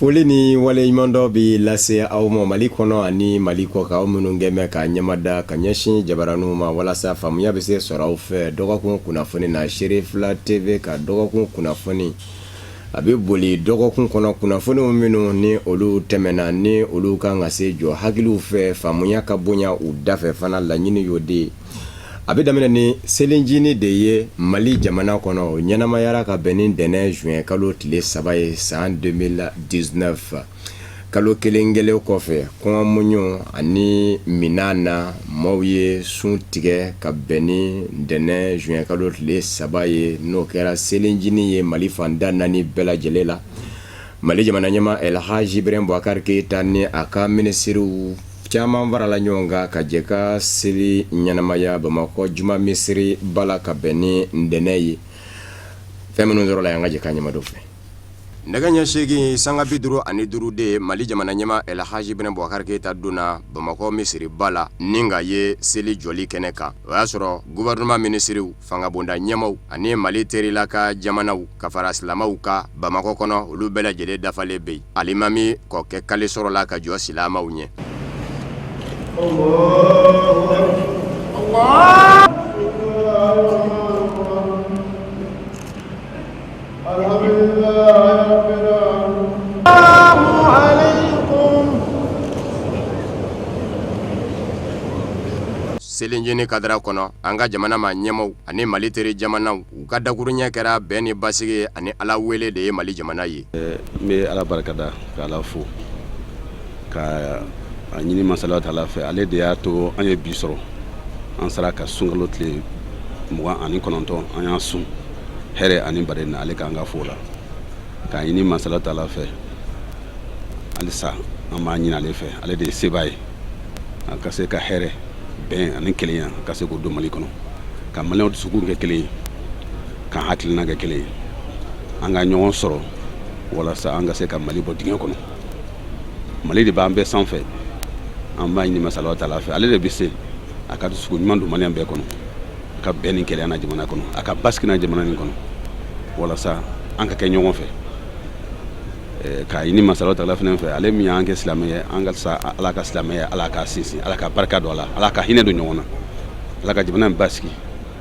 Foli ni waleɲumandɔn bɛ lase aw ma Mali kɔnɔ ani Mali kɔkan, aw minnu kɛn bɛ ka ɲɛmada ka ɲɛsin jabaraninw ma walasa faamuya bɛ se sɔrɔ aw fɛ dɔgɔkun kunnafoni na Serifila TV ka dɔgɔkun kunnafoni a bɛ boli dɔgɔkun kɔnɔ kunnafoniw minnu ni olu tɛmɛna ni olu kan ka se jɔ hakiliw fɛ faamuya ka bonya u dafɛ fana laɲini y'o de ye. A bɛ daminɛ ni selincinin de ye Mali jamana kɔnɔ, o ɲɛnamayara ka bɛn ni ntɛnɛn juin kalo tile 3 ye san 2019. Kalo kelen kelen kɔfɛ kɔngɔ muɲu ani minaa na maaw ye sun tigɛ ka bɛn ni ntɛnɛn juin kalo tile 3 ye n'o kɛra selincinin ye Mali fan tan naani bɛɛ lajɛlen la. Mali jamana ɲɛmaa El Hadj Ibrahim Boubacar Keita ni a ka minisiriw caman farala ɲɔgɔn kan ka jɛ ka seli ɲɛnamaya Bamakɔ juma misiri ba la ka bɛn ni ntɛnɛn ye. Fɛn minnu sɔrɔla yen, an ka jɛ k'a ɲɛmada fɛ. Nɛgɛ ɲɛ 8:55 de Mali jamana ɲɛmaa El Hadj Ibrahim Boubacar Keita donna Bamakɔ misiriba la ni ka ye seli jɔli kɛnɛ kan. O y'a sɔrɔ gouvernement minisiriw, fangabonda ɲɛmaaw ani Mali terilaka jamanaw ka fara silamɛw kan Bamakɔ kɔnɔ, olu bɛɛ lajɛlen dafalen bɛ yen. Alimami kɔkɛ kale sɔrɔla ka jɔ silamɛw ɲɛ. Selincinin kadara kɔnɔ, an ka jamana maa ɲɛmaaw ani Mali teri jamanaw, u ka dakuruɲɛ kɛra bɛn ni basigi ani Ala wele de ye Mali jamana ye. N bɛ Ala barikada ka Ala fo ka a ɲini masa Alahu taala fɛ, ale de y'a to an ye bi sɔrɔ. An sera ka sunkalo tile 29, an y'a sun hɛrɛ ani baden na, ale k'an ka fo la. K'a ɲini masa Alahu taala fɛ halisa, an b'a ɲini ale fɛ, ale de ye seba ye, a ka se ka hɛrɛ, bɛn ani kelenya ka se k'o don Mali kɔnɔ, ka maliyɛnw dusukun kɛ kelen ye, k'an hakilina kɛ kelen ye, an ka ɲɔgɔn sɔrɔ walasa an ka se ka Mali bɔ dingɛ kɔnɔ. Mali de b'an bɛɛ sanfɛ. An b'a ɲini masa Alahu taala fɛ, ale de bɛ se a ka dusukun ɲuman don maliyɛn bɛɛ kɔnɔ, a ka bɛn ni kelenya na jamana kɔnɔ, a ka basigi na jamana nin kɔnɔ, walasa an ka kɛ ɲɔgɔn fɛ. K'a ɲini masa Alahu taala fana fɛ, ale min y'an kɛ silamɛ ye, an ka sa Ala ka silamɛya, Ala k'a sinsin, Ala ka barika don a la, Ala ka hinɛ don ɲɔgɔn na, Ala ka jamana in basigi,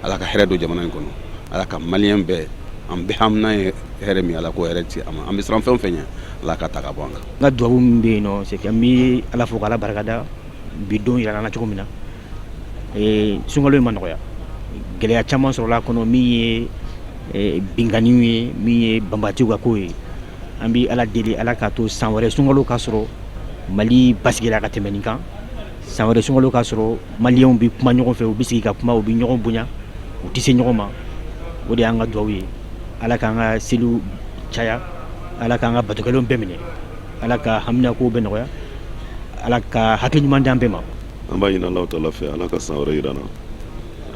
Ala ka hɛrɛ don jamana in kɔnɔ, Ala ka maliyɛn bɛɛ, an bɛɛ hamina ye hɛrɛ min, Ala k'o hɛrɛ ci a ma. An bɛ siran fɛn o fɛn ɲɛ, Ala ka ta ka bɔ an kan. N ka dugawu min bɛ yen nɔ, c'est que n bɛ Ala fo k'Ala barikada bi don yira an na cogo min na. Sunkalo in ma nɔgɔya, gɛlɛya caman sɔrɔla a kɔnɔ, min ye binkanniw ye, min ye banbatiw ka ko ye. An bɛ Ala deli, Ala k'a to san wɛrɛ sunkalo ka sɔrɔ Mali basigira ka tɛmɛ nin kan, san wɛrɛ sunkalo ka sɔrɔ maliyɛnw bɛ kuma ɲɔgɔn fɛ, u bɛ sigi ka kuma, u bɛ ɲɔgɔn bonya, u tɛ se ɲɔgɔn ma. O de y'an ka dugawu ye. Ala k'an ka seliw caya, Ala k'an ka batokɛlenw bɛɛ minɛ, Ala ka haminakow bɛɛ nɔgɔya, Ala ka hakili ɲuman d'an bɛɛ ma. An b'a ɲini Alahu taala fɛ, Ala ka san wɛrɛ yira an na,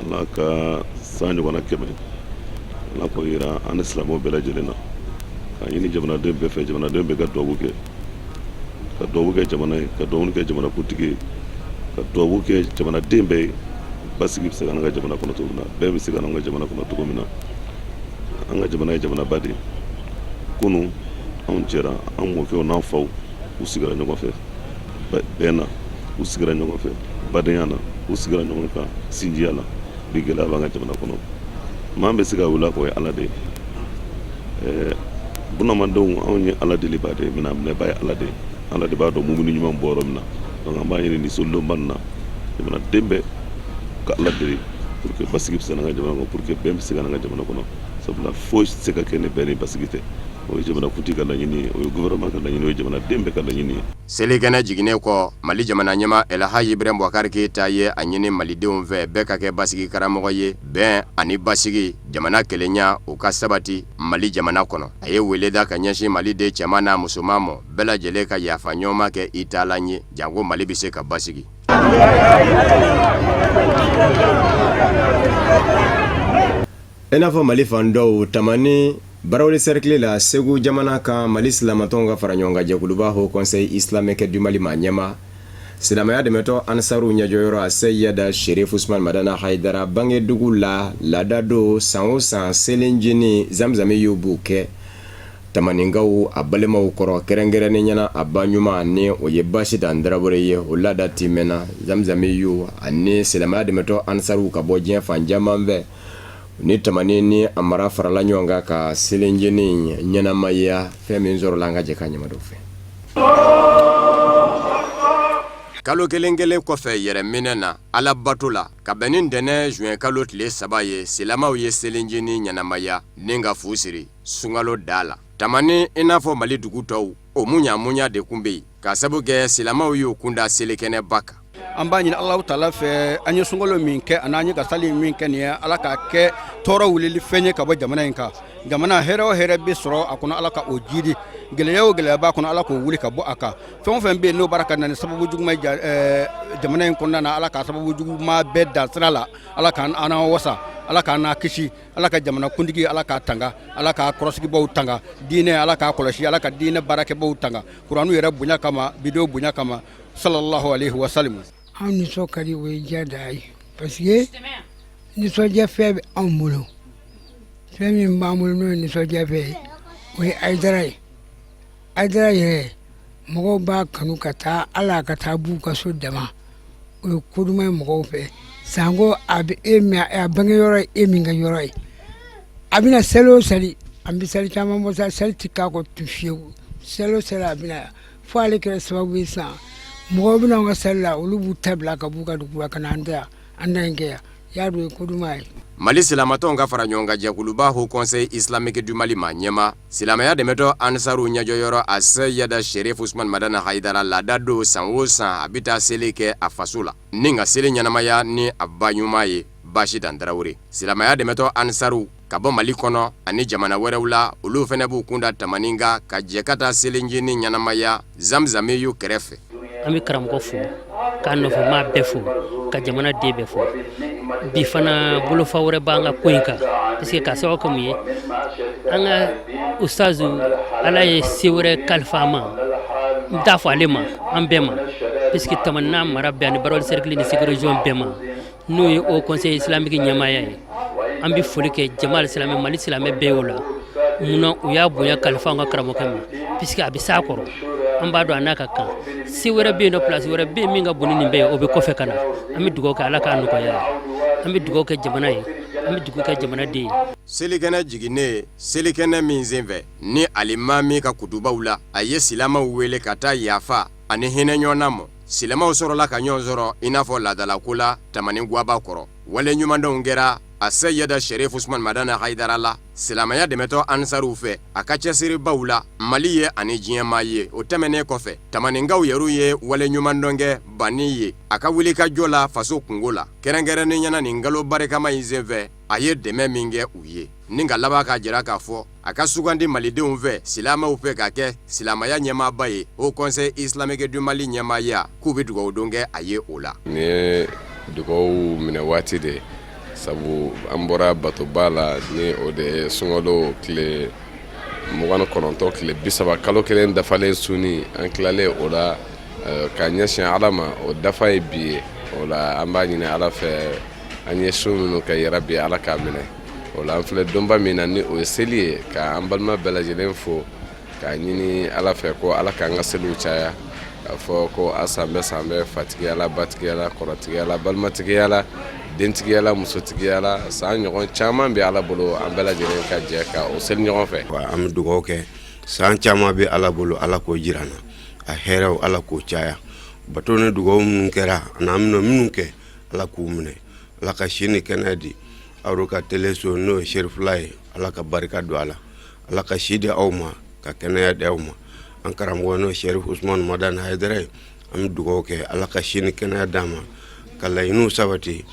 Ala ka san ɲɔgɔnna 100, Ala k'o yira an ni silamɛw bɛɛ lajɛlen na. K'a ɲini jamanaden bɛɛ fɛ, jamanaden bɛɛ ka dugawu kɛ, ka dugawu kɛ jamana ye, ka dugawu kɛ jamanakuntigi ye, ka dugawu kɛ jamanaden bɛɛ ye. Basigi bɛ se ka an ka jamana kɔnɔ cogo min na, bɛn bɛ se ka an ka jamana kɔnɔ cogo min na. An ka jamana ye jamanaba de ye. Kunun anw jɛra, an mɔkɛw n'an faw, u sigira ɲɔgɔn fɛ bɛn na, u sigira ɲɔgɔn fɛ badenya na, u sigira ɲɔgɔn kan sinjiya la. Bi gɛlɛya b'an ka jamana kɔnɔ. Maa bɛ se ka wuli k'o ye Ala de ye. Bunamadenw, anw ye Ala deliba de ye, minɛ minɛba ye Ala de ye. Ala de b'a dɔn mumuni ɲuman bɔ yɔrɔ min na. Donc an b'a ɲini nin solidonba nin na, jamanaden bɛɛ ka Ala deli pour que basigi bɛ se an ka jamana kɔnɔ, pour que bɛn bɛ se ka an ka jamana kɔnɔ. Sabula foyi tɛ se ka kɛ ni bɛn ni basigi tɛ. O ye jamanakuntigi ka laɲini ye, o ye gouvernement ka laɲini, o ye jamanaden bɛɛ ka laɲini ye. Selikɛnɛ jiginnen kɔ, Mali jamana ɲɛmaa El Hadj Ibrahim Boubacar Keita ye a ɲini malidenw fɛ, bɛɛ ka kɛ basigi karamɔgɔ ye, bɛn ani basigi, jamana kelenya, o ka sabati Mali jamana kɔnɔ. A ye wele da ka ɲɛsin maliden cɛman n'a musoman ma, bɛɛ lajɛlen ka yafa ɲɔgɔn ma kɛ i taalan ye, janko Mali bɛ se ka basigi. I n'a fɔ Mali fan dɔw, Tamani Barawele cercle la Segu jamana kan, Mali silamatɔnw ka fara ɲɔgɔn kan jɛkuluba Haut Conseil Islamique du Mali maa ɲɛmaa Silamɛya dɛmɛtɔn Ansaru ɲɛjɔyɔrɔ Aseyida Sherif Usman Madani Hayidara bangedugu la, laada don san o san selincinin Zamzamiyu b'u kɛ Tamaninkaw a balimaw kɔrɔ, kɛrɛnkɛrɛnnenya na a ba ɲuman ni o ye Basitan Tarawele ye. O laada timɛna Zamzamiyu ani silamɛya dɛmɛtɔn Ansaru ka bɔ diɲɛ fan caman fɛ ni Tamani ni a mara farala ɲɔgɔn kan ka selincinin ɲɛnamaya. Fɛn min sɔrɔla, an ka jɛ ka ɲɛmadon fɛ. Kalo kelen kelen kɔfɛ yɛrɛminɛ na Ala bato la, ka bɛn ni ntɛnɛn juin kalo tile 3 ye, silamɛw ye selincinin ɲɛnamaya ni ka fu siri sunkalo da la. Tamani i n'a fɔ Mali dugu tɔw, o muɲamuɲa de tun bɛ yen ka sabu kɛ silamɛw y'u kunda selikɛnɛba kan. An b'a ɲini Alahu taala fɛ, an ye sunkalo min kɛ ani an ye ka sali min kɛ nin ye, Ala k'a kɛ tɔɔrɔ wulili fɛn ye ka bɔ jamana in kan. Jamana hɛrɛ o hɛrɛ bɛ sɔrɔ a kɔnɔ, Ala ka o jidi. Gɛlɛya o gɛlɛya b'a kɔnɔ, Ala k'o wuli ka bɔ a kan. Fɛn o fɛn bɛ yen n'o b'a ka na ni sababu juguman ye jamana in kɔnɔna na, Ala ka sababu juguman bɛɛ dan sira la. Ala k'an wasa, Ala k'an n'a kisi. Ala ka jamanakuntigi, Ala k'a tanga, Ala k'a kɔrɔsigibaw tanga, diinɛ Ala k'a kɔlɔsi, Ala ka diinɛ baarakɛbaw tanga, kuranɛ yɛrɛ bonya kama, bi don bonya kama, sallallahu alaihi wasallam. Anw nisɔn ka di, o ye diya da ye, parce que nisɔndiya fɛn bɛ anw bolo. Fɛn min b'an bolo n'o ye nisɔndiya fɛn ye, o ye Hayidara ye. Hayidara yɛrɛ, mɔgɔw b'a kanu ka taa ala ka taa b'u ka so dama, o ye ko duman ye mɔgɔw fɛ. Sanko a bɛ e min, a bange yɔrɔ ye e min ka yɔrɔ ye, a bɛna seli o seli, an bɛ seli caman bɔ sa, seli tɛ k'a kɔ tu fiyewu. Seli o seli a bɛna yan, fo ale kɛra sababu ye sisan mɔgɔw bɛna an ka seli la, olu b'u ta bila ka b'u ka dugu la ka na an ta yan, an ta in kɛ yan. Y'a dɔn, o ye ko duman ye. Mali silamatɔnw ka fara ɲɔgɔn kan jɛkuluba Haut Conseil Islamique du Mali ma ɲɛma, silamɛya dɛmɛtɔn Ansaru ɲɛjɔyɔrɔ Aseyida Sherif Usman Madani Hayidara, laada don san o san a bɛ taa seli kɛ a faso la ni ka seli ɲɛnamaya ni a ba ɲuman ye Basitan Tarawele. Silamɛya dɛmɛtɔn Ansaru ka bɔ Mali kɔnɔ ani jamana wɛrɛw la, olu fana b'u kun da Tamani kan ka jɛ ka taa selincinin ɲɛnamaya Zamzamiyu kɛrɛfɛ. An bɛ karamɔgɔ fo, k'a nɔfɛmaa bɛɛ fo, ka jamana den bɛɛ fo. Bi fana bolofa wɛrɛ b'an ka ko in kan, parce que k'a sababu kɛ mun ye, an ka ustazu, Ala ye se wɛrɛ kalifa a ma, n t'a fɔ ale ma, an bɛɛ ma, parce que Tamani n'a mara bɛɛ ani Baraweli cercle ni Segu région bɛɛ ma, n'o ye Haut Conseil islamique ɲɛmaaya ye. An bɛ foli kɛ jama silamɛ, Mali silamɛ bɛɛ y'o la. Munna u y'a bonya kalifa an ka karamɔgɔkɛ ma? Puisque a bɛ s'a kɔrɔ, an b'a dɔn a n'a ka kan. Se wɛrɛ bɛ yen nɔ, place wɛrɛ bɛ yen min ka bon ni nin bɛɛ ye, o bɛ kɔfɛ ka na. An bɛ dugawu kɛ, Ala k'a nɔgɔya ye. An bɛ dugawu kɛ jamana ye, an bɛ dugawu kɛ jamanaden ye. Selikɛnɛ jiginnen, selikɛnɛ min senfɛ ni alimami ka kutubaw la, a ye silamɛw wele ka taa yafa ani hinɛ ɲɔgɔn na mɔ. Silamɛw sɔrɔla ka ɲɔgɔn sɔrɔ i n'a fɔ laadalako la Tamani Gwaba kɔrɔ. Wale ɲumandɔnw kɛra Aseyida Sherif Usman Madani Hayidara la silamɛya dɛmɛtɔn Ansaruw fɛ a ka cɛsiribaw la Mali ye ani diɲɛmaa ye. O tɛmɛnen kɔfɛ, Tamaninkaw yɛrɛw ye wale ɲumandɔn kɛ Bani ye a ka wulikajɔ la faso kunko la, kɛrɛnkɛrɛnnenya na nin kalo barikama in senfɛ, a ye dɛmɛ min kɛ u ye. Ni ka laban k'a jira k'a fɔ a ka sugandi malidenw fɛ, silamɛw fɛ, ka kɛ silamɛya ɲɛmaaba ye, Haut Conseil Islamique du Mali ɲɛmaaya, k'u bɛ dugawudon kɛ a ye o la. Nin ye dugawu minɛ waati de ye, sabu an bɔra batoba la, ni o de ye sunkalo tile 29, tile 30, kalo kelen dafalen sunni. An tilalen o la ka ɲɛsin Ala ma, o dafa ye bi ye. O la, an b'a ɲini Ala fɛ, an ye sun minnu kɛ, yarabi Ala k'a minɛ. O la, an filɛ donba min na, ni o ye seli ye, ka an balima bɛɛ lajɛlen fo, k'a ɲini Ala fɛ ko Ala k'an ka seliw caya, k'a fɔ ko a san bɛɛ, san bɛɛ, fatigiya la, batigiya la, kɔrɔtigiya la, balimatigiya la, dentigiya la, musotigiya la, san ɲɔgɔn caman bɛ Ala bolo, an bɛɛ lajɛlen ka jɛ ka o seli ɲɔgɔn fɛ. An bɛ dugawu kɛ, san caman bɛ Ala bolo, Ala k'o jira an na, a hɛrɛw Ala k'o caya. Bato ni dugawu minnu kɛra ani an bɛna minnu kɛ, Ala k'u minɛ. Ala ka si ni kɛnɛya di aw ka teleso, n'o ye Serifula ye. Ala ka barika don a la, Ala ka si di aw ma, ka kɛnɛya di aw ma. An karamɔgɔ, n'o ye Serif Usman Madani Hayidara ye, an bɛ dugawu kɛ, Ala ka si ni kɛnɛya d'a ma, ka laɲiniw sabati.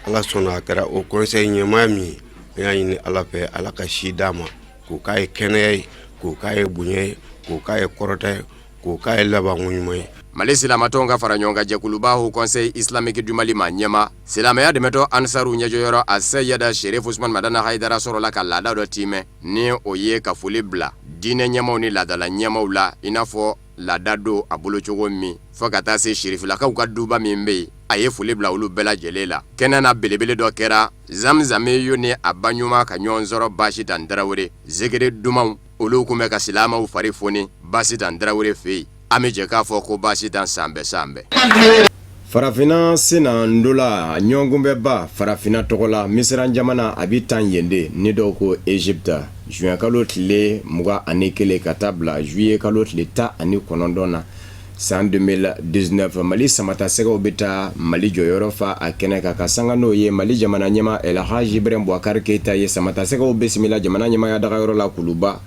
Ala sɔnna a kɛra Haut Conseil ɲɛmaa min ye, an y'a ɲini Ala fɛ, Ala ka si d'a ma, k'o k'a ye kɛnɛya ye, k'o k'a ye bonya ye, k'o k'a ye kɔrɔta ye, k'o k'a ye labanko ɲuman ye. Mali silamatɔnw ka fara ɲɔgɔn kan jɛkuluba Haut Conseil Islamique du Mali ma ɲɛma, silamɛya dɛmɛtɔn Ansaru ɲɛjɔyɔrɔ Aseyida Sherif Usman Madani Hayidara sɔrɔla ka laada dɔ tiimɛ, ni o ye ka foli bila diinɛ ɲɛmaw ni laadala ɲɛmaw la, i n'a fɔ laada don a bolo cogo min, fo ka taa se sirifilakaw ka duba min bɛ yen, a ye foli bila olu bɛɛ lajɛlen la. Kɛnɛ na belebele dɔ kɛra Zamzamiyu ni a ba ɲuman ka ɲɔgɔn sɔrɔ Basitan Tarawele. Zikiri dumanw olu tun bɛ ka silamɛw fari foni Basitan Tarawele fɛ yen. An bɛ jɛ k'a fɔ ko Basitan san bɛɛ san bɛɛ. Farafinna senna ntola ɲɔgɔnkunbɛnba farafinna tɔgɔ la Misira jamana a bɛ tan yen de, ni dɔw ko Egypte, juin kalo tile 21 ka taa bila juillet kalo tile 19 na san 2019. Mali samatasɛgɛw bɛ taa Mali jɔyɔrɔ fa a kɛnɛ kan ka sanga n'o ye Mali jamana ɲɛmaa El Hadj Ibrahim Boubacar Keita ye samatasɛgɛw bisimila jamana ɲɛmaaya dagayɔrɔ la Kuluba,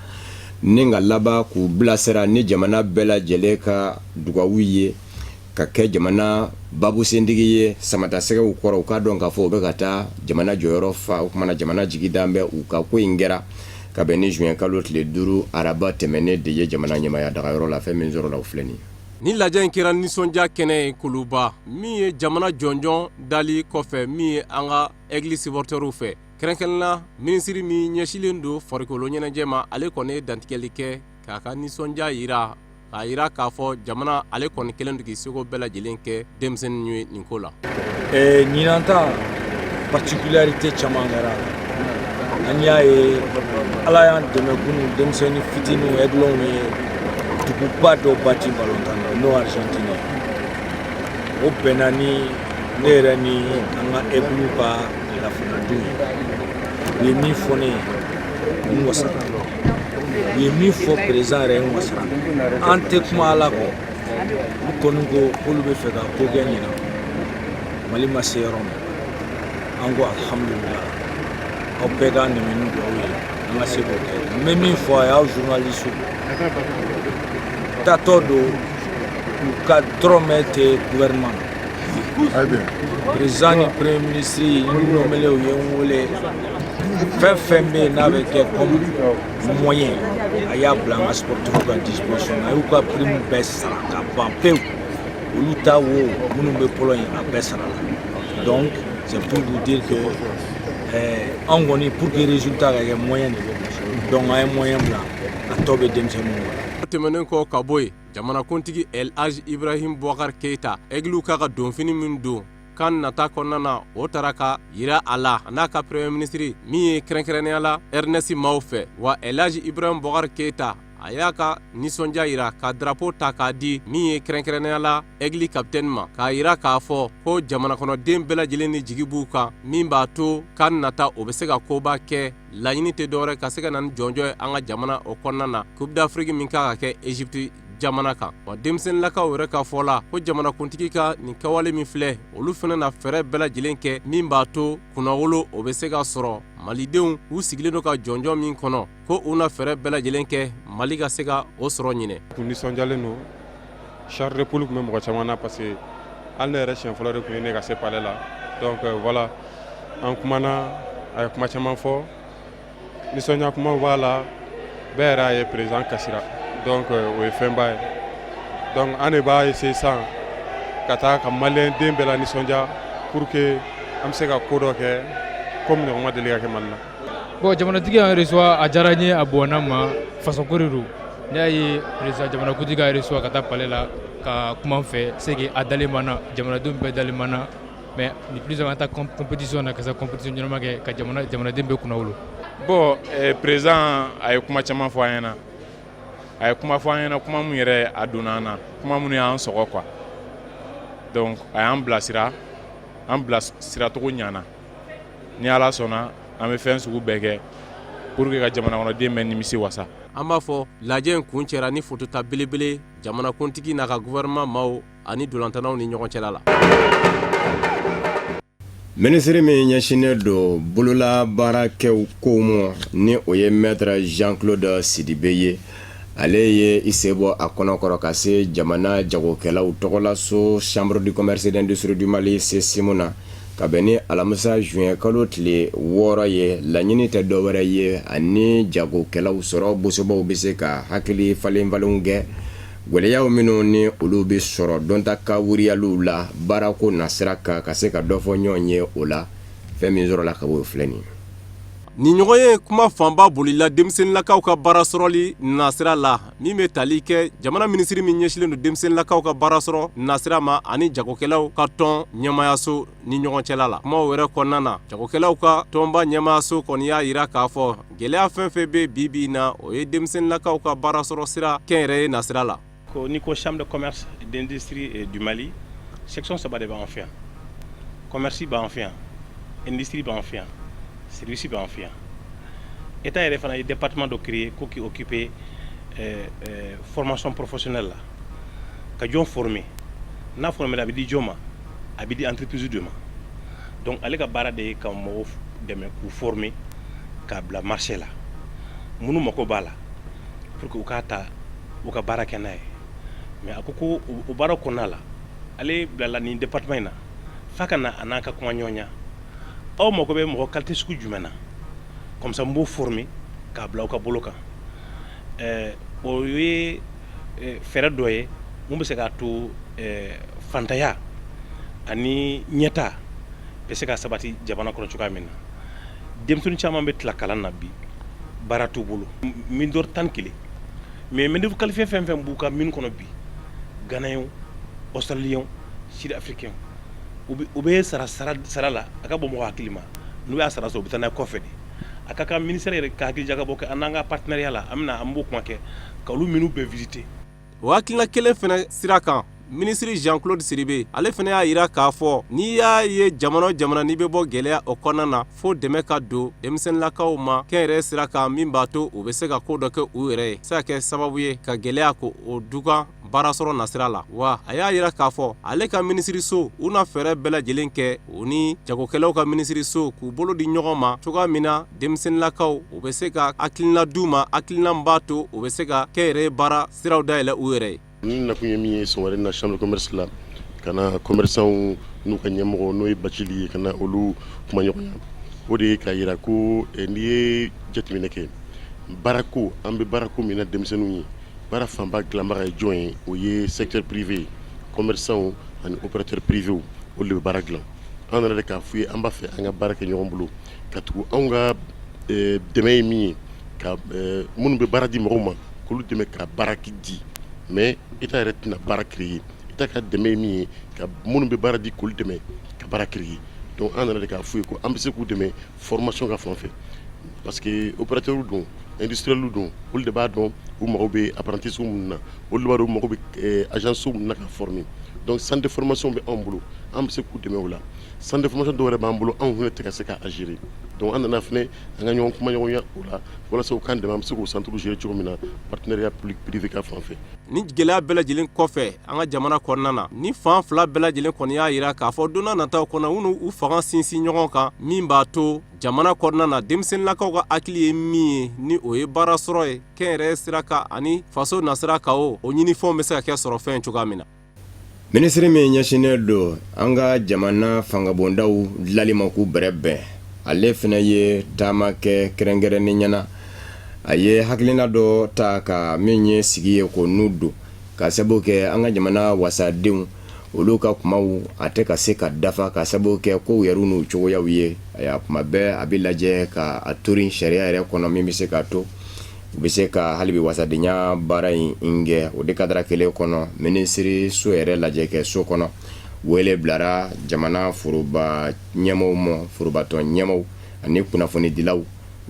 ni ka laban k'u bilasira ni jamana bɛɛ lajɛlen ka dugawu ye ka kɛ jamana babusentigi ye samatasɛgɛw kɔrɔ. U k'a dɔn k'a fɔ u bɛ ka taa jamana jɔyɔrɔ fa. O kumana jamana jigi dan bɛ u kan. Ko in kɛra ka bɛn ni juin kalo tile 5 araba tɛmɛnen de ye jamana ɲɛmaaya dagayɔrɔ la. Fɛn min sɔrɔla o filɛ nin ye. Ni lajɛ in kɛra nisɔndiya kɛnɛ ye Kuluba, min ye jamana jɔnjɔn dali kɔfɛ, min ye an ka Aigle supporterw fɛ, kɛrɛnkɛrɛnna minisiri min ɲɛsinlen don farikolo ɲɛnajɛ ma, ale kɔni ye dantigɛli kɛ k'a ka nisɔndiya jira, k'a jira k'a fɔ jamana ale kɔni kɛlen don k'i seko bɛɛ lajɛlen kɛ denmisɛnnin ye nin ko la. Ɲinan ta particularité caman kɛra. An y'a ye Ala y'an dɛmɛ kunun, denmisɛnnin fitininw Aiglons ye duguba dɔ bati balontan na, n'o Argentine ye. O bɛnna ni ne yɛrɛ ni an ka Aigle ka tilelafana dun ye. U ye min fɔ ne ye, n wasara. U ye min fɔ président yɛrɛ ye, n wasara. An tɛ kuma Ala kɔ. U kɔni ko k'olu bɛ fɛ ka ko kɛ ɲinan Mali ma se yɔrɔ min. An ko alhamdulillah. Aw bɛɛ k'an dɛmɛ ni dugawu ye an ka se k'o kɛ. N bɛ min fɔ a ye, aw journaliste tatɔ don, u ka dɔrɔmɛ tɛ gouvernement na. Président ni premier ministre nommé u ye n wele, fɛn fɛn bɛ yen n'a bɛ kɛ comme moyen, a y'a bila an ka sportif ka disposition na. A y'u ka prime bɛɛ sara ka ban pewu. Olu ta wo minnu bɛ Pologne, a bɛɛ sara la. Donc c'est pour vous dire que anw kɔni, pour que résultat ka kɛ, moyen de bɛ. Donc an ye moyen bila, a tɔ bɛ denmisɛnninw bolo. O tɛmɛnen kɔ ka bɔ yen, jamanakuntigi El Hadj Ibrahim Boubacar Keita, Aiglew ka ka donfini min don kan nata kɔnɔna na, o taara ka yira a la a n'a ka premier ministre min ye kɛrɛnkɛrɛnnenya la Ernest maaw fɛ. Wa El Hadj Ibrahim Boubacar Keita a y'a ka nisɔndiya yira ka drapeau ta k'a di min ye kɛrɛnkɛrɛnnenya la Aigle capitaine ma, k'a yira k'a fɔ ko jamana kɔnɔden bɛɛ lajɛlen ni jigi b'u kan, min b'a to kan nata o bɛ se ka koba kɛ. Laɲini tɛ dɔwɛrɛ ka se ka na ni jɔnjɔn ye an ka jamana o kɔnɔna na, Coupe d'Afrique min kan ka kɛ Egypte jamana kan. Wa denmisɛnninlakaw yɛrɛ ka fɔ la ko jamanakuntigi ka nin kɛwale min filɛ, olu fana na fɛɛrɛ bɛɛ lajɛlen kɛ min b'a to kunnawolo o bɛ se ka sɔrɔ. Malidenw u sigilen don ka jɔnjɔn min kɔnɔ, ko u na fɛɛrɛ bɛɛ lajɛlen kɛ Mali ka se ka o sɔrɔ ɲinɛ. Kun nisɔndiyalen don. Chair de poule tun bɛ mɔgɔ caman na, parce que hali ne yɛrɛ, siɲɛ fɔlɔ de tun ye ne ka se palais la. Donc voilà, an kumana, a ye kuma caman fɔ, nisɔndiya kumaw b'a la. Bɛɛ yɛrɛ y'a ye président kasira, donc o ye fɛnba ye. Donc an de b'a essayer sisan ka taa ka malien den bɛɛ la nisɔndiya pour que an bɛ se ka ko dɔ kɛ ko min ɲɔgɔn ma deli ka kɛ Mali la. Bon, jamanatigi y'an reçoit, a diyara n ye, a bonyana n ma. Fasoko de don. N'i y'a ye président jamanakuntigi k'a reçoit ka taa palais la ka kuma n fɛ, c'est que a dalen b'an na, jamanadenw bɛɛ dalen b'an na. Mais ni plus an ka taa compétition na, ka se compétition ɲɛnama kɛ ka jamana jamanaden bɛɛ kunna wolo. Bon, président a ye kuma caman fɔ an ɲɛna. A ye kuma fɔ an ɲɛna, kuma min yɛrɛ a donna an na, kuma minnu y'an sɔgɔ quoi. Donc a y'an bilasira, an bilasiracogo ɲana. Ni Ala sɔnna, an bɛ fɛn sugu bɛɛ kɛ pour que ka jamana kɔnɔden bɛɛ nimisi wasa. An b'a fɔ lajɛ in kun cɛra ni fotota belebele jamanakuntigi n'a ka gouvernement maaw ani ntolatannaw ni ɲɔgɔn cɛla la. Minisiri min ɲɛsinnen don bolola baarakɛw kow ma, ni o ye maître Jean Claude Sidibe ye, ale ye i sen bɔ a kɔnɔkɔrɔ ka se jamana jagokɛlaw tɔgɔlaso Chambre du commerce et d'industrie du Mali CSIM na ka bɛn ni alamisa juin kalo tile 6 ye. Laɲini tɛ dɔwɛrɛ ye, ani jagokɛlaw sɔrɔ bosobaw bɛ se ka hakili falen falenw kɛ gɛlɛyaw minnu ni olu bɛ sɔrɔ dɔnta ka wuriyaliw la baarako nasira kan, ka se ka dɔ fɔ ɲɔgɔn ye o la. Fɛn min sɔrɔla ka bɔ o filɛ nin ye. Nin ɲɔgɔnye kuma fanba bolila denmisɛnninlakaw ka baara sɔrɔli nasira la, min bɛ tali kɛ jamana minisiri min ɲɛsinnen don denmisɛnninlakaw ka baara sɔrɔ nasira ma ani jagokɛlaw ka tɔn ɲɛmaayaso ni ɲɔgɔn cɛla la. Kumaw yɛrɛ kɔnɔna na, jagokɛlaw ka tɔnba ɲɛmaayaso kɔni y'a jira k'a fɔ gɛlɛya fɛn fɛn bɛ bi bi in na, o ye denmisɛnninlakaw ka baara sɔrɔ sira kɛnyɛrɛye nasira la. Ko n'i ko chambre de commerce et d'industrie du Mali, section saba de b'an fɛ yan. Commerce b'an fɛ yan, industrie b'an fɛ yan, service b'an fɛ yan. État yɛrɛ fana ye département dɔ créer ko k'i occuper formation professionnelle la, ka jɔn former. N'a former a bɛ di jɔn ma? A bɛ di entreprise de ma. Donc ale ka baara de ye ka mɔgɔw dɛmɛ k'u former k'a bila marché la, minnu mako b'a la, pour que u k'a ta u ka baara kɛ n'a ye. Mais a ko ko o baara kɔnɔna la, ale bilala nin département in na f'a ka na a n'an ka kuma ɲɔgɔnya. Aw mako bɛ mɔgɔ qualité sugu jumɛn na? Comme ça n b'o former k'a bila aw ka bolo kan. O ye fɛɛrɛ dɔ ye mun bɛ se k'a to fantanya ani ɲɛta bɛ se ka sabati jamana kɔnɔ cogoya min na. Denmisɛnnin caman bɛ tila kalan na bi, baara t'u bolo. Mine d'or 11, mais main d'œuvre qualifiée fɛn fɛn b'u ka mine kɔnɔ bi, Ghanéens, Australiens, Sud africains, u bɛ sara sara la a ka bɔ mɔgɔ hakili ma. N'u y'a sara sɔrɔ, u bɛ taa n'a ye kɔfɛ de. A ka kan ministère yɛrɛ ka hakili jagabɔ kɛ an n'an ka partenariat la. An bɛna an b'o kuma kɛ ka olu minnu bɛɛ visiter. O hakilina kelen fana sira kan, minisiri Jean Claude Sidibe, ale fana y'a jira k'a fɔ n'i y'a ye jamana o jamana n'i bɛ bɔ gɛlɛya o kɔnɔna na, fo dɛmɛ ka don denmisɛnninlakaw ma kɛnyɛrɛye sira kan, min b'a to u bɛ se ka ko dɔ kɛ u yɛrɛ ye, se ka kɛ sababu ye ka gɛlɛya ko o dugan baara sɔrɔ nasira la. Wa a y'a jira k'a fɔ ale ka minisiriso, u na fɛɛrɛ bɛɛ lajɛlen kɛ, u ni jagokɛlaw ka minisiriso k'u bolo di ɲɔgɔn ma cogoya min na denmisɛnninlakaw, u bɛ se ka hakilina d'u ma, hakilina b'a to u bɛ se ka kɛnyɛrɛye baara siraw dayɛlɛ u yɛrɛ ye. Ni nakun ye min ye sɔgɔmada in na chambre de commerce la, ka na commerçants n'u ka ɲɛmɔgɔ, n'o ye Bacili ye, ka na olu kuma ɲɔgɔnya, o de ye k'a jira ko n'i ye jateminɛ kɛ baarako, an bɛ baarako min na denmisɛnninw ye, baara fanba dilanbaga ye jɔn ye? O ye secteur privé ye. Commerçants ani opérateur privé, olu de bɛ baara dilan. An nana de k'a f'u ye an b'a fɛ an ka baara kɛ ɲɔgɔn bolo, ka tugu anw ka dɛmɛ ye min ye, ka minnu bɛ baara di mɔgɔw ma, k'olu dɛmɛ ka baara di. Mais État yɛrɛ tɛna baara créer. État ka dɛmɛ ye min ye, ka minnu bɛ baara di, k'olu dɛmɛ ka baara créer. Donc an nana de k'a f'u ye ko an bɛ se k'u dɛmɛ formation ka fan fɛ, parce que opérateur don, industriel don, olu de b'a dɔn u mago bɛ apprenti minnu na, olu de b'a dɔn u mago bɛ agence minnu na ka former. Donc centre de formation bɛ anw bolo, an bɛ se k'u dɛmɛ o la. Centre de formation dɔw yɛrɛ b'an bolo, anw fana tɛ ka se k'a gérer. Donc an nana fana an ka ɲɔgɔn kuma ɲɔgɔnya o la, walasa u k'an dɛmɛ, an bɛ se k'o centre gérer cogo min na, partenariat public privé ka fan fɛ. Ni gɛlɛya bɛɛ lajɛlen kɔfɛ an ka jamana kɔnɔna na, ni fan fila bɛɛ lajɛlen kɔni y'a jira k'a fɔ don nataw kɔnɔ, u n'u fanga sinsin ɲɔgɔn kan, min b'a to jamana kɔnɔna na denmisɛnninlakaw ka hakili ye min ye, ni o ye baara sɔrɔ ye kɛnyɛrɛye sira kan ani faso nasira kan, o ɲinifɛnw bɛ se ka kɛ sɔrɔ fɛn cogoya min na. Minisiri min ɲɛsinnen don an ka jamana fangabondaw dilanli ma k'u bɛrɛ bɛn, ale fana ye taama kɛ kɛrɛnkɛrɛnnenya na. A ye hakilina dɔ ta ka min ye sigi ye ko n'u don ka sababu kɛ an ka jamana wasadenw, olu ka kumaw a tɛ ka se ka dafa, ka sababu kɛ kow yɛrɛ n'u cogoyaw ye. A kuma bɛɛ a bɛ lajɛ ka a tori sariya yɛrɛ kɔnɔ min bɛ se ka to u bɛ se ka hali bi wasadenya baara in kɛ. O de kadara kelen kɔnɔ, minisiri so yɛrɛ lajɛ kɛ so kɔnɔ, wele bilara jamana foroba ɲɛmaaw ma, forobatɔn ɲɛmaaw ani kunnafonidilaw,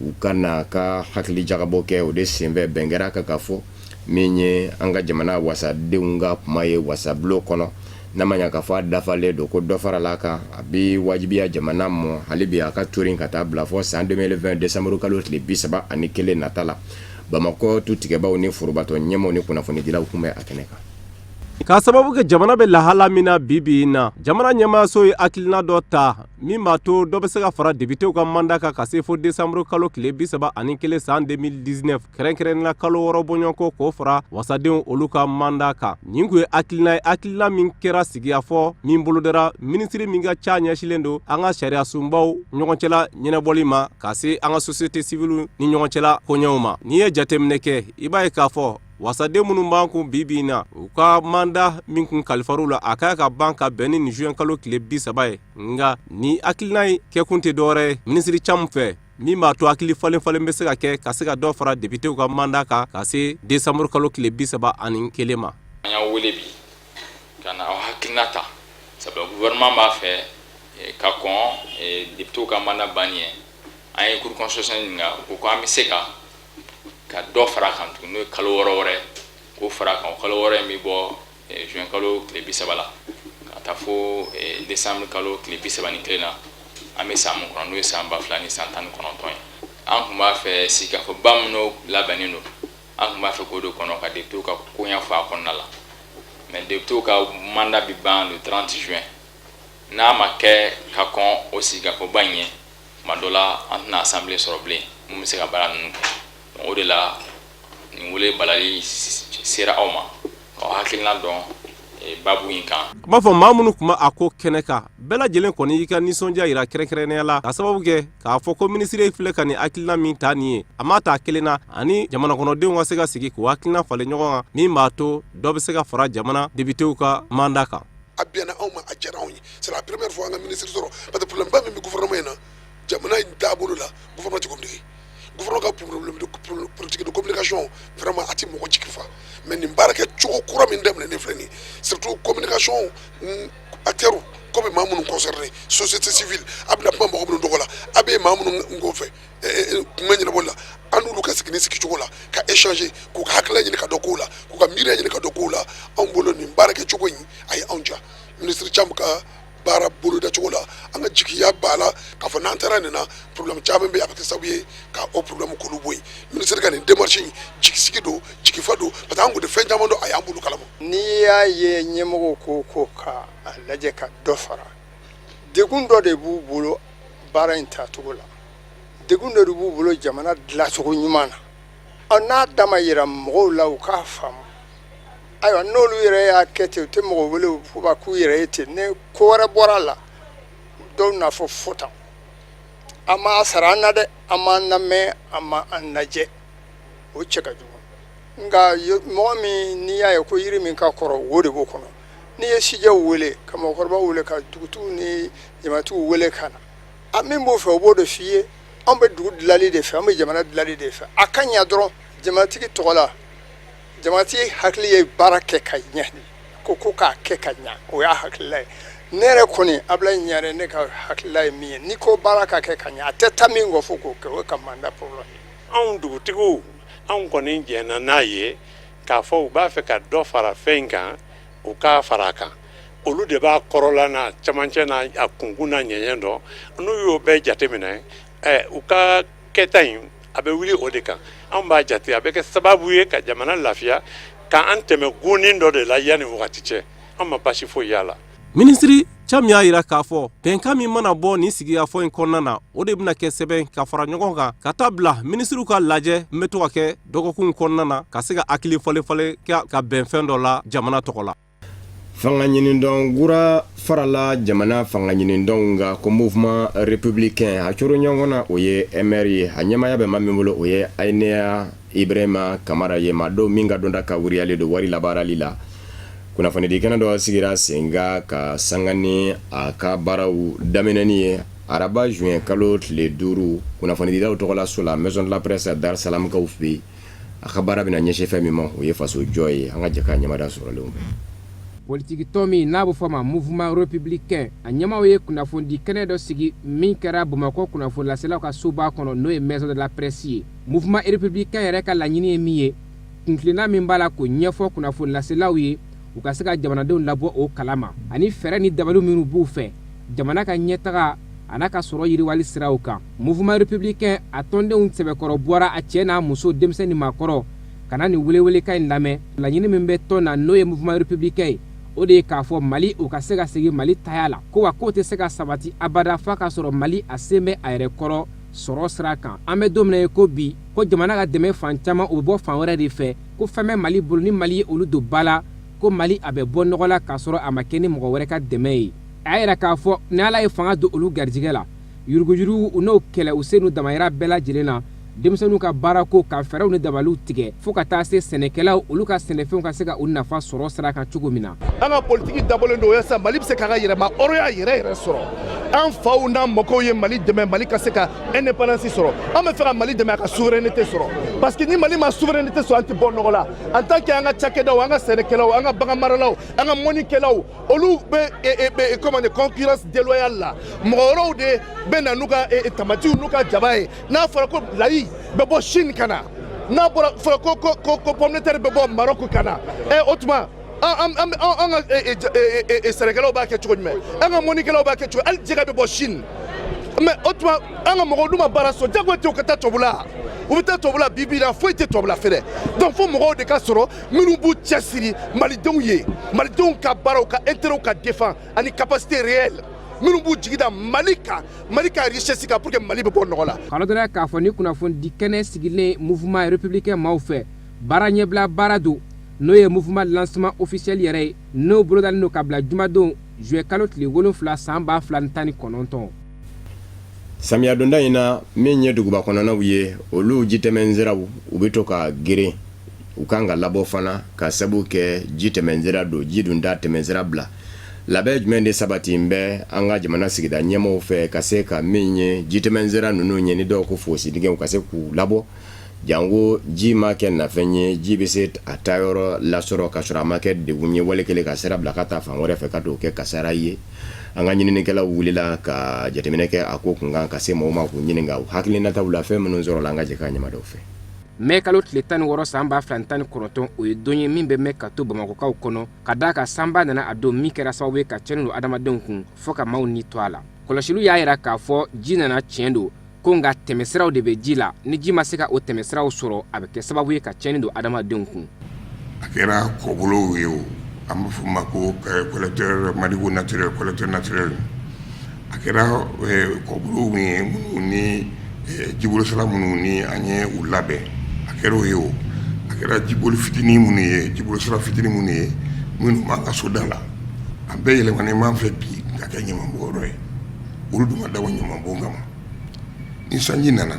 u ka na ka hakili jagabɔ kɛ. O de senfɛ, bɛn kɛra kan ka fɔ min ye an ka jamana wasadenw ka kuma ye wasabulon kɔnɔ, n'a ma ɲa k'a fɔ a dafalen don, ko dɔ farala a kan, a bɛ wajibiya jamana ma hali bi a ka tori ka taa bila fɔ san 2020 décembre kalo tile 31 nata la. Bamakɔ tutigɛbaw ni forobatɔn ɲɛmaaw ni kunnafonidilaw tun bɛ a kɛnɛ kan. K'a sababu kɛ jamana bɛ lahala min na bi bi in na, jamana ɲɛmaayaso ye hakilina dɔ ta min b'a to dɔ bɛ se ka fara depitew ka mandat kan ka se fo décembre kalo tile 31 san 2019, kɛrɛnkɛrɛnnenya kalo 6 bɔɲɔgɔnko k'o fara wasadenw olu ka mandat kan. Nin tun ye hakilina ye, hakilina min kɛra sigikafɔ min bolodara minisiri min ka ca ɲɛsinnen don an ka sariya sunbaw ɲɔgɔn cɛla ɲɛnabɔli ma, ka se an ka société civile ni ɲɔgɔn cɛla koɲɛw ma. N'i ye jateminɛ kɛ, i b'a ye k'a fɔ wasaden minnu b'an kun bi bi in na, u ka mandat min kun kalifar'u la, a ka kan ka ban ka bɛn ni nin juin kalo tile 30 ye. Nka ni hakilina ye kɛkun tɛ dɔwɛrɛ ye minisiri Camu fɛ. min b'a to hakili falen falen bɛ se ka kɛ ka se ka dɔ fara depitew ka mandat kan ka se desanburu kalo tile 31 ma. An y'aw wele bi ka na aw hakilina ta, sabula gouvernement b'a fɛ ka kɔn depitew ka mandat banni ɲɛ. An ye cour constitutionnelle ɲininka, u ko an bɛ se ka dɔ fara a kan tuguni, n'o ye kalo 6 wɛrɛ k'o fara a kan. O kalo 6 in bɛ bɔ juin kalo tile 30 la ka taa fo décembre kalo tile 31 na, an bɛ san min kɔnɔ, n'o ye san 2019 ye. An tun b'a fɛ sigikafɔba minnu labɛnnen don, an tun b'a fɛ k'o de kɔnɔ ka députéw ka koɲɛ fɔ a kɔnɔna la. Mais députéw ka mandat bɛ ban le 30 juin. N'a ma kɛ ka kɔn o sigikafɔba in ɲɛ, tuma dɔ la an tɛna assemblée sɔrɔ bilen mun bɛ se ka baara ninnu kɛ. O de la nin wele balali sera aw ma k'aw hakilina dɔn babu in kan. A b'a fɔ maa minnu tun bɛ a ko kɛnɛ kan, bɛɛ lajɛlen kɔni y'i ka nisɔndiya jira, kɛrɛnkɛrɛnnenya la ka sababu kɛ k'a fɔ ko minisiri filɛ ka nin hakilina min ta nin ye, a m'a ta kelen na, ani jamana kɔnɔdenw ka se ka sigi k'u hakilina falen ɲɔgɔn kan, min b'a to dɔ bɛ se ka fara jamana depitew ka mandat kan. A bɛnna anw ma, a diyara anw ye. C'est la première fois an ka ministre sɔrɔ, parce que problème ba min bɛ gouvernement in na, jamana in taabolo la, gouvernement tɛ communiquer. Gouvernement ka problème de politique de communication, vraiment, a tɛ mɔgɔ jigi fa. Mais nin baarakɛ cogo kura min daminɛnen filɛ nin ye, surtout communication acteurs, ko bɛ maa minnu concerné, société civile, a bɛna kuma mɔgɔ minnu tɔgɔ la, a bɛ maa minnu fɛ kunbɛn ɲɛnabɔli la, an n'olu ka sigi ni sigicogo la ka échanger, k'u ka hakilina ɲini ka dɔn kow la, k'u ka miiriya ɲini ka dɔn kow la. Anw bolo, nin baarakɛ cogo in, a ye anw diya. Ministre Thiam ka baara boloda cogo la, an ka jigiya b'a la k'a fɔ n'an taara nin na, problème caman bɛ yen, a bɛ kɛ sababu ye ka o problème k'olu bɔ yen. Ministre ka nin démarche in, jigisigi don, jigifa don, parce que an kun tɛ fɛn caman dɔn, a y'an bolo kalama. N'i y'a ye ɲɛmɔgɔw ko ka a lajɛ ka dɔ fara, degun dɔ de b'u bolo baara in tacogo la, degun dɔ de b'u bolo jamana dilancogo ɲuman na. Ɔ n'a da ma yira mɔgɔw la, u k'a faamu. Ayiwa, n'olu yɛrɛ y'a kɛ ten, u tɛ mɔgɔ wele f'u b'a k'u yɛrɛ ye ten. Ni ko wɛrɛ bɔra a la, dɔw n'a fɔ fo tan, an m'a sara an na dɛ, an m'an lamɛn, an ma an lajɛ, o cɛ ka jugu. Nka mɔgɔ min n'i y'a ye ko yiri min ka kɔrɔ, wo de b'o kɔnɔ. N'i ye sijɛw wele, ka mɔgɔkɔrɔbaw wele, ka dugutigiw ni jamatigiw wele ka na, a min b'o fɛ, o b'o de f'i ye. Anw bɛ dugu dilanli de fɛ, an bɛ jamana dilanli de fɛ. A ka ɲa dɔrɔn jamanatigi tɔgɔ la, jamanatigi hakili ye baara kɛ ka ɲɛ, ko k'a kɛ ka ɲa, o y'a hakilila ye. Ne yɛrɛ kɔni, Abulayi Ɲare, ne ka hakilila ye min ye, n'i ko baara ka kɛ ka ɲa, a tɛ taa min kɔ fo k'o kɛ, o ye ka mandat prolonger. Anw dugutigiw, anw kɔni jɛnna n'a ye k'a fɔ u b'a fɛ ka dɔ fara fɛn in kan, u k'a fara a kan. Olu de b'a kɔrɔla n'a camancɛ n'a a kunkun n'a ɲɛɲɛ dɔn. N'u y'o bɛɛ jateminɛ, u ka kɛta in a bɛ wuli o de kan. Anw b'a jate a bɛ kɛ sababu ye ka jamana lafiya, k'an tɛmɛ gonin dɔ de la yanni wagati cɛ. An ma basi foyi y'a la. Minisiri Thiam y'a jira k'a fɔ bɛnkan min mana bɔ nin sigikafɔ in kɔnɔna na, o de bɛna kɛ sɛbɛn ka fara ɲɔgɔn kan ka taa bila minisiriw ka lajɛ n bɛ to ka kɛ dɔgɔkun kɔnɔna na, ka se ka hakili falen falen ka bɛn fɛn dɔ la jamana tɔgɔ la. Fanga ɲinidɔn kura farala jamana fanga ɲinidɔnw kan ko Mouvement républicain, a coro ɲɔgɔn na, o ye MR ye. A ɲɛmaaya bɛ maa min bolo, o ye Aineya Ibrahima Kamara ye, maa don min ka dɔnta ka wuriyalen don wari labaarali la. Kunnafonidi kɛnɛ dɔ sigira sen kan ka sanga ni a ka baaraw daminɛni ye araba juin kalo tile 5, kunnafonidilaw tɔgɔlaso la, Maison de la Presse, Dar Salamkaw fɛ yen. A ka baara bɛna ɲɛsin fɛn min ma, o ye faso jɔ ye. An ka jɛ k'a ɲɛmada sɔrɔlenw fɛ. Politikitɔn min n'a bɛ fɔ ma Mouvement républicain, a ɲɛmaaw ye kunnafonidi kɛnɛ dɔ sigi min kɛra Bamakɔ kunnafonilaselaw ka soba kɔnɔ, n'o ye Maison de la Presse ye. Mouvement républicain yɛrɛ ka laɲini ye min ye, kuntilenna min b'a la k'o ɲɛfɔ kunnafonilaselaw ye, u ka se ka jamanadenw labɔ o kalama, ani fɛɛrɛ ni dabali minnu b'u fɛ jamana ka ɲɛtaga a n'a ka sɔrɔ yiriwali siraw kan. Mouvement républicain a tɔndenw sɛbɛkɔrɔ bɔra, a cɛ n'a muso, denmisɛn ni maakɔrɔ, ka na nin welewelekan in lamɛn. Laɲini min bɛ tɔn na, n'o ye Mouvement républicain ye, o de ye k'a fɔ Mali o ka se ka segin Mali taya la, ko wa k'o tɛ se ka sabati abada f'a ka sɔrɔ Mali a sen bɛ a yɛrɛ kɔrɔ sɔrɔ sira kan. An bɛ don min na ko bi, ko jamana ka dɛmɛ fan caman, o bɛ bɔ fan wɛrɛ de fɛ, ko fɛn bɛ Mali bolo, ni Mali ye olu don ba la, ko Mali a bɛ bɔ nɔgɔ la k'a sɔrɔ a ma kɛ ni mɔgɔ wɛrɛ ka dɛmɛ ye. A y'a yira k'a fɔ ni Ala ye fanga don olu garijɛgɛ la, yuruguyurugu u n'o kɛlɛ, u se n'u damayira bɛɛ lajɛlen na, denmisɛnninw ka baarako ka fɛɛrɛw ni dabaliw tigɛ, fo ka taa se sɛnɛkɛlaw olu ka sɛnɛfɛnw ka se ka u nafa sɔrɔ sira kan cogo min na. An ka politiki dabɔlen don walasa Mali bɛ se k'a ka yɛrɛma hɔrɔnya yɛrɛ yɛrɛ sɔrɔ. An faw n'an mɔkɛw ye Mali dɛmɛ, Mali ka se ka indépendance sɔrɔ. An bɛ fɛ ka Mali dɛmɛ a ka souveraineté sɔrɔ, parce que ni Mali ma souveraineté sɔrɔ, an tɛ bɔ nɔgɔ la. En tant que an ka cakɛdaw, an ka sɛnɛkɛlaw, an ka baganmaralaw, an ka mɔnikɛlaw, olu bɛ comment dire, concurrence déloyale la. Mɔgɔ wɛrɛw de bɛ na n'u ka tamatiw n'u ka jaba ye. N'a fɔra ko layi bɛ bɔ Chine ka na, n'a bɔra fɔra ko pomme de terre bɛ bɔ Maroc ka na, o tuma an ka sɛnɛkɛlaw b'a kɛ cogo jumɛn? An ka mɔnikɛlaw b'a kɛ cogo? Hali jɛgɛ bɛ bɔ Chine. Mais o tuma an ka mɔgɔw n'u ma baara sɔrɔ, jagoya tɛ u ka taa tubabula. U bɛ taa tubabula bi bi in na, foyi tɛ tubabula fɛnɛ. Donc fo mɔgɔw de ka sɔrɔ minnu b'u cɛsiri malidenw ye, malidenw ka baaraw ka intérêt ka défend, ani capacité réelle, minnu b'u jigi da Mali kan, Mali ka richesse kan, pour que Mali bɛ bɔ nɔgɔ la. K'a ladɔnniya k'a fɔ ni kunnafonidi kɛnɛ sigilen mouvement républicain maaw fɛ, baara ɲɛbila baara don, n'o ye mouvement lancement officiel yɛrɛ ye, n'o bolodalen don ka bila jumadon juillet kalo tile 7 san 2019. Samiya donda in na, min ye duguba kɔnɔnaw ye, olu jitɛmɛnsiraw u bɛ to ka geren. U kan ka labɔ fana ka sabu kɛ ji tɛmɛnsira don, ji dun t'a tɛmɛnsira bila. Labɛn jumɛn de sabati bɛ an ka jamana sigida ɲɛmɔgɔw fɛ ka se ka min ye jitɛmɛnsira ninnu ye, ni dɔw ko fosi dingɛw, ka se k'u labɔ, janko ji ma kɛ nafɛn ye, ji bɛ se a taa yɔrɔ lasɔrɔ ka sɔrɔ a ma kɛ degun ye, wali kelen ka sira bila ka taa fan wɛrɛ fɛ ka t'o kɛ kasara ye? An ka ɲininikɛlaw wulila ka jateminɛ kɛ a ko kunkan, ka se mɔgɔw ma k'u ɲininka u hakilinataw la. Fɛn minnu sɔrɔla, an ka jɛ k'a ɲɛmada fɛ. Mɛ kalo tile 16 san 2019, o ye don ye min bɛ mɛn ka to bamakɔkaw kɔnɔ, ka d'a kan sanba nana a don min kɛra sababu ye ka tiɲɛni don adamadenw kun fo ka maaw ni to a la. Kɔlɔsiliw y'a yira k'a fɔ ji nana tiɲɛ don ko, nka tɛmɛsiraw de bɛ ji la. Ni ji ma se ka o tɛmɛsiraw sɔrɔ, a bɛ kɛ sababu ye ka tiɲɛni don adamadenw kun. A kɛra kɔbolow ye o, an b'a fɔ ma ko collecteur marigot naturel, collecteur naturel, a kɛra kɔbolow min ye minnu ni jibolisira minnu ni an ye u labɛn, a kɛra o ye o, a kɛra jiboli fitinin minnu ye, jibolisira fitinin minnu ye, minnu b'an ka soda la, a bɛɛ yɛlɛmanen b'an fɛ bi ka kɛ ɲamanbɔnyɔrɔ ye. Olu dun ma dabɔ ɲamanbɔn kama. Ni sanji nana,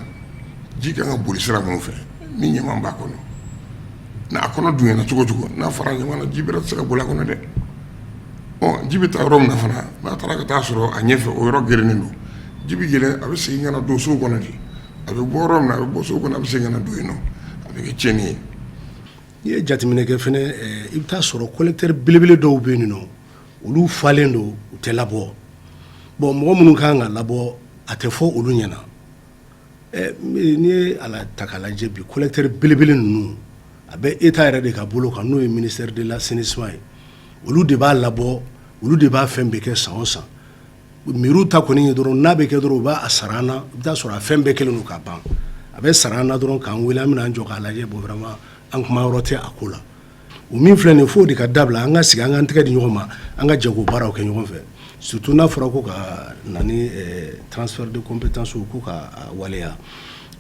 ji kan ka boli sira minnu fɛ, ni ɲaman b'a kɔnɔ, n'a kɔnɔ dunyana cogo cogo, n'a fara ɲaman na, ji bɛrɛ tɛ se ka boli a kɔnɔ dɛ. Ɔ ji bɛ taa yɔrɔ min na fana, n'a taara ka taa sɔrɔ a ɲɛfɛ o yɔrɔ gerennen don, ji bɛ yɛlɛ, a bɛ segin ka na don sow kɔnɔ de. A bɛ bɔ yɔrɔ min na, a bɛ bɔ sow kɔnɔ, a bɛ segin ka na don yen nɔ, a bɛ kɛ tiɲɛni ye. N'i ye jateminɛ kɛ fɛnɛ, i bɛ taa sɔrɔ collecteur belebele dɔw bɛ yen nɔ, olu falen don, u tɛ labɔ. Bon, mɔgɔ minnu kan ka labɔ, a tɛ fɔ olu ɲɛna. N'i ye a ta k'a lajɛ bi, collecteur belebele ninnu, a bɛ État yɛrɛ de ka bolo kan, n'o ye ministère de l'assainissement ye. Olu de b'a labɔ, olu de b'a fɛn bɛɛ kɛ san o san. Mairie ta kɔni ye dɔrɔn, n'a bɛ kɛ dɔrɔn, u b'a sara an na. I bɛ taa sɔrɔ a fɛn bɛɛ kɛlen don ka ban, a bɛ sara an na dɔrɔn k'an wele, an bɛna an jɔ k'a lajɛ. Bon, vraiment, an kuma yɔrɔ tɛ a ko la. O min filɛ nin fo de ka dabila. An ka sigi, an k'an tɛgɛ di ɲɔgɔn ma, an ka jɛ k'o baaraw kɛ ɲɔgɔn fɛ, surtout n'a fɔra ko ka na ni transfert de compétence, ko ka waleya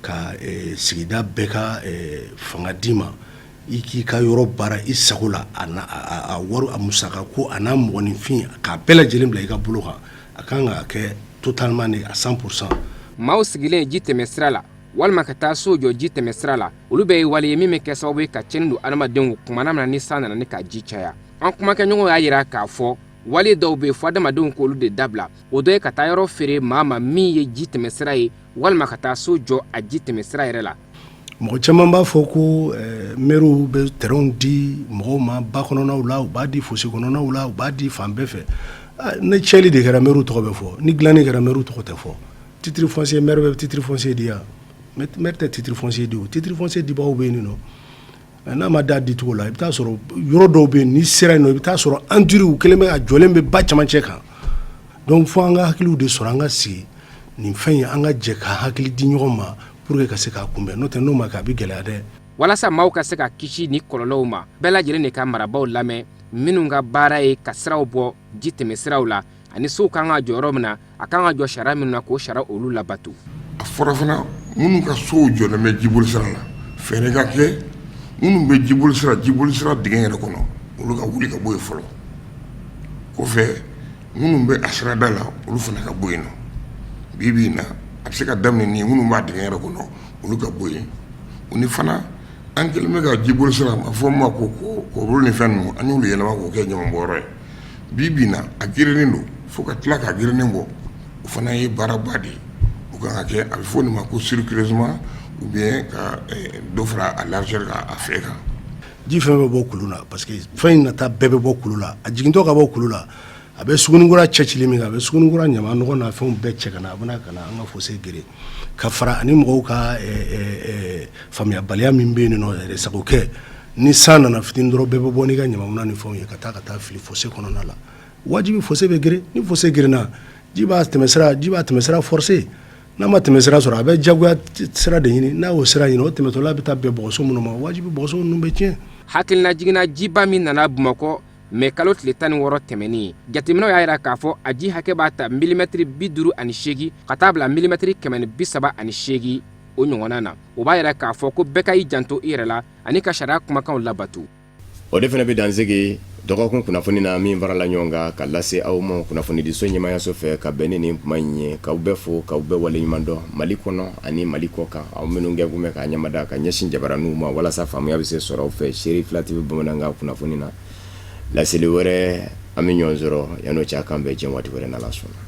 ka sigida bɛɛ ka fanga d'i ma, i k'i ka yɔrɔ baara i sago la, a wari, a musaka ko, a n'a mɔgɔninfin, k'a bɛɛ lajɛlen bila i ka bolo kan. A kan ka kɛ totalement de, à 100%. Maaw sigilen ji tɛmɛ sira la, walima ka taa so jɔ ji tɛmɛ sira la, olu bɛɛ ye wale ye min bɛ kɛ sababu ye ka tiɲɛni don adamadenw kumana min na ni san nana ni ka ji caya. An kumakɛɲɔgɔnw y'a yira k'a fɔ wale dɔw bɛ yen fo adamadenw k'olu de dabila. O dɔ ye ka taa yɔrɔ feere maa ma min ye ji tɛmɛ sira ye, walima ka taa so jɔ a ji tɛmɛ sira yɛrɛ la. Mɔgɔ caman b'a fɔ ko maires bɛ terrainw di mɔgɔw ma ba kɔnɔnaw la, u b'a di fosse kɔnɔnaw la, u b'a di fan bɛɛ fɛ. Ni cɛli de kɛra, maire tɔgɔ bɛ fɔ. Ni dilanni kɛra, maire tɔgɔ tɛ fɔ. Titre foncier, maire bɛ titre foncier di yan? Maire tɛ titre foncier di. O titre foncier dibagaw bɛ yen nɔ. N'a ma da dicogo la, i bɛ taa sɔrɔ yɔrɔ dɔw bɛ yen, n'i sera yen nɔ, i bɛ taa sɔrɔ endurew kɛlen bɛ a jɔlen bɛ ba camancɛ kan. Donc fo an ka hakiliw de sɔrɔ, an ka sigi nin fɛn in, an ka jɛ ka hakili di ɲɔgɔn ma pour que ka se k'a kunbɛn. N'o tɛ, n'o ma kɛ, a bɛ gɛlɛya dɛ. Walasa maaw ka se ka kisi ni kɔlɔlɔw ma, bɛɛ lajɛlen de ka marabaaw lamɛn, minnu ka baara ye ka siraw bɔ ji tɛmɛ siraw la, ani sow kan ka jɔ yɔrɔ min na, a kan ka jɔ sariya minnu na, k'o sariya olu labato. A fɔra fana, minnu ka sow jɔlen bɛ jibolisira la, fɛɛrɛ ka kɛ, minnu bɛ jibolisira dingɛ yɛrɛ kɔnɔ, olu ka wuli ka bɔ yen fɔlɔ. Kɔfɛ, minnu bɛ a sirada la, olu fana ka bɔ yen nɔ. Bi bi in na, a bɛ se ka daminɛ ni minnu b'a dingɛ yɛrɛ kɔnɔ, olu ka bɔ yen. O ni fana, an kɛlen bɛ ka jibolisira, a fɔ min ma ko kɔbolo ni fɛn ninnu, an y'olu yɛlɛma k'o kɛ ɲamanbɔnyɔrɔ ye. Bi bi in na, a gerennen don, fo ka tila k'a gerennen bɔ. O fana ye baaraba de ye, o kan ka kɛ. A bɛ fɔ o de ma ko surcreusement ou bien ka dɔ fara a largeur kan, a fɛ kan. Ji fɛn bɛ bɔ kulu la, parce que fɛn in nata bɛɛ bɛ bɔ kulu la. A jigintɔ ka bɔ kulu la, a bɛ Sugunikura cɛcili min kɛ, a bɛ Sugunikura ɲama nɔgɔ n'a fɛnw bɛɛ cɛ ka na, a bɛna ka na an ka fossé geren. Ka fara ani mɔgɔw ka faamuyabaliya min bɛ yen nɔ, yɛrɛ sago kɛ, ni san nana fitinin dɔrɔn, bɛɛ bɛ bɔ n'i ka ɲamanminɛn ni fɛnw ye ka taa fili fossé kɔnɔna la. Wajibi, fossé bɛ geren. Ni fossé gerenna, ji b'a tɛmɛsira forcer. N'a ma tɛmɛsira sɔrɔ, a bɛ jagoya sira de ɲini. N'a y'o sira ɲini, o tɛmɛtɔla bɛ taa bɛn bɔgɔso minnu ma, wajibi, bɔgɔso ninnu bɛ tiɲɛ. Hakilina jiginna jiba min nana Bamakɔ mɛ kalo tile 16 tɛmɛnen, jateminɛw y'a jira k'a fɔ a ji hakɛ b'a ta milimɛtiri 58 ka taa bila milimɛtiri 138 o ɲɔgɔnna na. O b'a yira k'a fɔ ko bɛɛ ka i janto i yɛrɛ la ani ka sariya kumakanw labato. O de fana bɛ dansigi dɔgɔkun kunnafoni na min farala ɲɔgɔn kan ka lase aw ma kunnafonidiso ɲɛmayaso fɛ ka bɛn ni nin kuma in ye. K'aw bɛɛ fo, k'aw bɛɛ waleɲuman dɔn, Mali kɔnɔ ani Mali kɔ kan, aw minnu kɛ kun bɛ k'a ɲɛmada ka ɲɛsin jabaraninw ma walasa faamuya bɛ se sɔrɔ aw fɛ. Seri Fila TV bamanankan kunnafoni na, laseli wɛrɛ, an bɛ ɲɔgɔn sɔrɔ. Yan'o cɛ, a k'an bɛn diɲɛ waati wɛrɛ, n'Ala sɔnna.